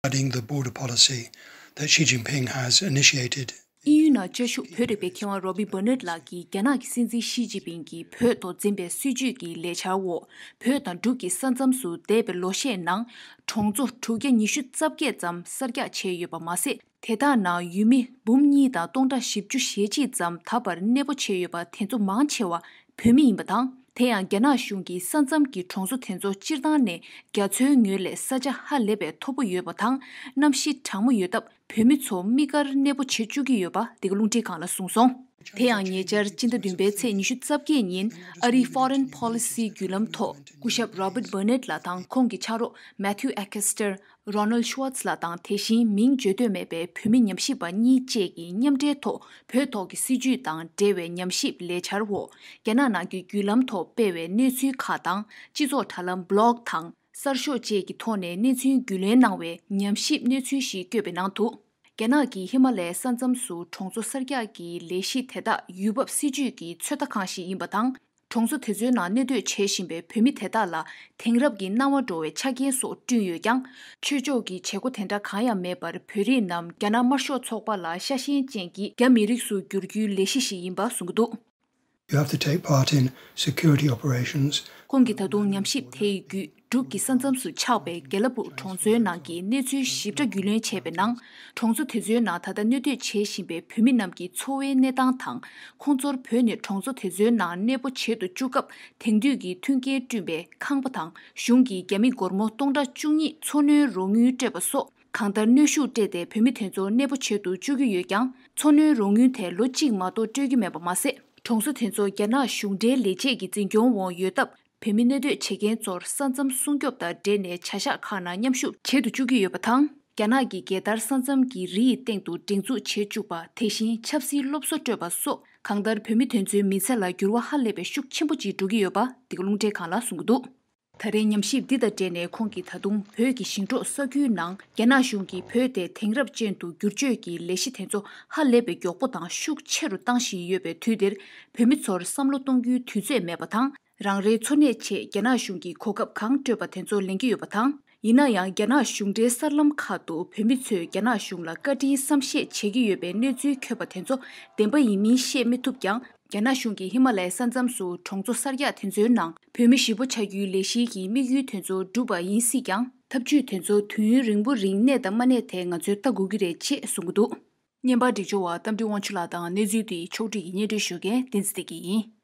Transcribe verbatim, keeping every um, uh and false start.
regarding the border policy that Xi Jinping has initiated. དབྱིན་ཡུལ་ནང་བཅའ་བཞུགས་བོད་རིག་པའི་མཁས་དབང་Robbie Bernard ལགས་ཀྱིས་རྒྱ་ནག་གི་སྲིད་འཛིན་ཞི་ཅིན་ཕིང་གིས་བོད་ཐོག་འཛིན་པའི་སྲིད་བྱུས་ཀྱི་ལས་འཆར་འོག་བོད་དང་འབྲུག་གི་ས་མཚམས་སུ་འདས་པའི་ལོ་ཤས་ནང་གྲོང་ཚོ་དྲུག་བརྒྱ་ཉི་ཤུ་རྩ་བརྒྱད་ཙམ་གསར་རྒྱག་བྱས་ཡོད་པ་མ་ཟད། དེ་དག་ནང་ཡུལ་མི་འབུམ་གཉིས་དང་སྟོང་ཕྲག་བཞི་བཅུ་ཞེ་གཅིག་ཙམ་ད་བར་གནས་སྤོ་བྱས་ཡོད་པ་དེ་ཚོ་མང་ཆེ་བ་བོད་མི་ཡིན་པ་དང་། དེ་ཡང་རྒྱ་ནག་གཞུང་གིས་ས་མཚམས་ཀྱི་གྲོང་ཚོ་དེ་ཚོ་སྤྱིར་བཏང་ནས་རྒྱ་མཚོའི་ངོས་ལས་ས་ཆ་ཧ་ལས་པའི་མཐོ་པོ་ཡོད་པ་དང་གནམ་གཤིས་གྲང་མོ་ཡོད་སྟབས། བོད་མི་ཚོ་དམིགས་བཀར་གནས་སྤོ་བྱེད་བཅུག་གི་ཡོད་པ་འདི་ག་རླུང་འཕྲིན་ཁང་ལ་གསུངས་སོང་། དེ་ཡང་ཉེ་ཆར་སྤྱི་ཟླ་བདུན་པའི་ཚེས་ཉི་ཤུ་རྩ་བརྒྱད་ཉིན་ཨ་རིའི་Foreign Policy་བརྒྱུད་ལམ་ཐོག་སྐུ་ཞབས་Robert Bernard་ལགས་དང་ཁོང་གི་ཕྱག་རོགས་Matthew Acaster། Ronald Schwartz་ལགས་དང་དེ་བཞིན་མིང་བརྗོད་འདོད་མེད་པའི་བོད་མི་ཉམས་ཞིབ་པ་གཉིས་བཅས་ཀྱིས་མཉམ་འབྲེལ་ཐོག་བོད་ཐོག་གི་སྲིད་བྱུས་དང་འབྲེལ་བའི་ཉམས་ཞིབ་ལས་འཆར་འོག་རྒྱ་ནག་ནང་གི་བརྒྱུད་ལམ་ཐོག་སྤེལ་བའི་གནས་ཚུལ་ཁག་དང་སྤྱི་ཚོགས་དྲ་ལམ་བྷི་ལོག་དང་གསར་ཤོག་བཅས་ཀྱི་ཐོག་ནས་གནས་ཚུལ་རྒྱུས་ལོན་གནང་བའི་ཉམས་ཞིབ་གནས་ཚུལ་ཞིག་བཀོད་པའི་ནང་དུ། རྒྱ་ནག་གིས་ཧི་མ་ལ་ཡའི་ས་མཚམས་སུ་གྲོང་ཚོ་གསར་རྒྱག་གི་ལས་གཞི་དེ་དག་ཡུལ་བབ་སྲིད་ཇུས་ཀྱི་ཚོད་ལྟ་ཁང་ཞིག་ཡིན་པ་དང་། གྲོང་ཚོ་དེ་ཚོའི་ནང་གནས་སྡོད་བྱེད་བཞིན་པའི་བོད་མི་དེ་དག་ལ་དེང་རབས་ཀྱི་སྣང་བ་འགྲོ་བའི་ཆ་རྐྱེན་སོགས་བསྐྲུན་ཡོད་ཀྱང་། ཆོས་ཕྱོགས་ཀྱི་བྱེད་སྒོ་དེ་འདྲ་གང་ཡང་མེད་པར་བོད་རིགས་རྣམས་རྒྱ་ནག་དམར་ཤོག་ཚོགས་པ་ལ་ཤ་ཞེན་ཅན་གྱི་རྒྱ་མི་རིགས་སུ་བསྒྱུར་རྒྱུའི་ལས་གཞི་ཞིག་ཡིན་པ་གསུངས་ཀྱི་འདུག། You have to take part in security operations. ཁོང་གིས་ད་དུང་ཉམས་ཞིབ་དེའི་བརྒྱུད། འབྲུག་གི་ས་མཚམས་སུ་ཆགས་པའི་དགེ་ལེགས་སྦུག་གྲོང་ཚོའི་ནང་གི་གནས་ཚུལ་ཞིབ་ཕྲ་རྒྱུས་ལོན་བྱས་པའི་ནང་། གྲོང་ཚོ་དེ་ཚོའི་ནང་ད་ལྟ་གནས་སྡོད་བྱེད་བཞིན་པའི་བོད་མི་རྣམས་ཀྱི་འཚོ་བའི་གནས་སྟངས་དང་། ཁོང་ཚོར་བོད་ནས་གྲོང་ཚོ་དེ་ཚོའི་ནང་གནས་སྤོ་བྱེད་དུ་བཅུག་སྐབས་དེང་དུས་ཀྱི་མཐུན་རྐྱེན་བསྐྲུན་པའི་ཁང་པ་དང་། གཞུང་གིས་རྒྱ་མི་སྒོར་མོ་སྟོང་ཕྲག་བཅུ་གཉིས་འཚོ་སྣོན་རོགས་དངུལ་སྤྲད་པ་སོགས། གང་ལྟར་གནོན་ཤུགས་སྤྲད་དེ་བོད་མི་དེ་ཚོ་གནས་སྤོ་བྱེད་དུ་བཅུག་གི་ཡོད་ཀྱང་། འཚོ་སྣོན་རོགས་དངུལ་དེ་ལོ་གཅིག་མ་གཏོགས་སྤྲོད་ཀྱི་མེད་པ་མ་ཟད། གྲོང་ཚོ་དེ་ཚོ་རྒྱ་ནག་གཞུང་འབྲེལ་ལས་བྱེད་ཀྱི་འཛིན་སྐྱོང་འོག་ཡོད་སྟབས། བོད་མི་གནས་སྡོད་བྱེད་མཁན་ཚོར་ས་མཚམས་སྲུང་སྐྱོབ་དང་འབྲེལ་ནས་བྱ་གཞག་ཁག་ནང་མཉམ་ཞུགས་བྱེད་དུ་བཅུག་གི་ཡོད་པ་དང་། རྒྱ་ནག་གིས་རྒྱལ་དར་ས་མཚམས་ཀྱི་རི་ཡི་སྟེང་དུ་སྒྲེང་འཛུགས་བྱེད་བཅུག་པ། དེ་བཞིན་ཆབ་སྲིད་སློབ་གསོ་སྤྲོད་པ་སོགས། གང་ལྟར་བོད་མི་དེ་ཚོའི་མི་ཚེ་ལ་འགྱུར་བ་ཧ་ལས་པའི་ཤུགས་ཆེན་པོ་ཅིག་འགྲོ་གི་ཡོད་པ་འདི་ག་རླུང་འཕྲིན་ཁང་ལ་གསུངས་ཀྱི་འདུག། ད་རེས་ཉམས་ཞིབ་འདི་དང་འབྲེལ་ནས་ཁོང་གིས་ད་དུང་བོད་ཀྱི་ཞིང་འབྲོག་ས་ཁུལ་ནང་རྒྱ་ནག་གཞུང་གིས་བོད་དེ་དེང་རབས་ཅན་དུ་བསྒྱུར་བཅོས་ཀྱི་ལས་གཞི་དེ་ཚོ་ཧ་ལས་པའི་མགྱོགས་པོ་དང་ཤུགས་ཆེ་རུ་བཏང་བཞིན་ཡོད་པའི་དུས་འདིར། བོད་མི་ཚོར་བསམ་བློ་གཏོང་རྒྱུའི་དུས་ཚོད་མེད་པ་དང་། རང་རེའི་འཚོ་གནས་ཆེད་རྒྱ་ནག་གཞུང་གིས་གོ་སྐབས་གང་སྤྲོད་པ་དེ་ཚོ་ལེན་གྱི་ཡོད་པ་དང་། ཡིན་ན་ཡང་རྒྱ་ནག་གཞུང་འབྲེལ་གསར་ལམ་ཁག་ཏུ་བོད་མི་ཚོས་རྒྱ་ནག་གཞུང་ལ་བཀའ་དྲིན་བསམ་ཤེས་བྱེད་ཀྱི་ཡོད་པའི་གནས་ཚུལ་འཁོད་པ་དེ་ཚོ་བདེན་པ་ཡིན་མིན་ཤེས་མི་ཐུབ་ཀྱང་། རྒྱ་ནག་གཞུང་གིས་ཧི་མ་ལ་ཡའི་ས་མཚམས་སུ་གྲོང་ཚོ་གསར་རྒྱག་དེ་ཚོའི་ནང་བོད་མི་ཞེ་པོ་ཆགས་རྒྱུའི་ལས་གཞི་གི་དམིགས་ཡུལ་དེ་ཚོ་འགྲུབ་པ་ཡིན་སྲིད་ཀྱང་། ཐབས་ཇུས་དེ་ཚོ་དུས་ཡུན་རིང་པོ་རིང་གནས་དང་མ་གནས་དེ་ང་ཚོས་ལྟ་དགོས་ཀྱི་རེད་ཅེས་གསུངས་ཀྱི་འདུག། བརྙན་པར་སྒྲིག་སྦྱོར་བ་རྟ་མགྲིན་དབང་ཕྱུག་ལགས་དང་གནས་ཚུལ་དེའི་ཕྱོགས་སྒྲིག་གིས་སྙན་སྒྲོན་ཞུ་མཁན་བསྟན་འཛིན་བདེ་སྐྱིད་ཡིན།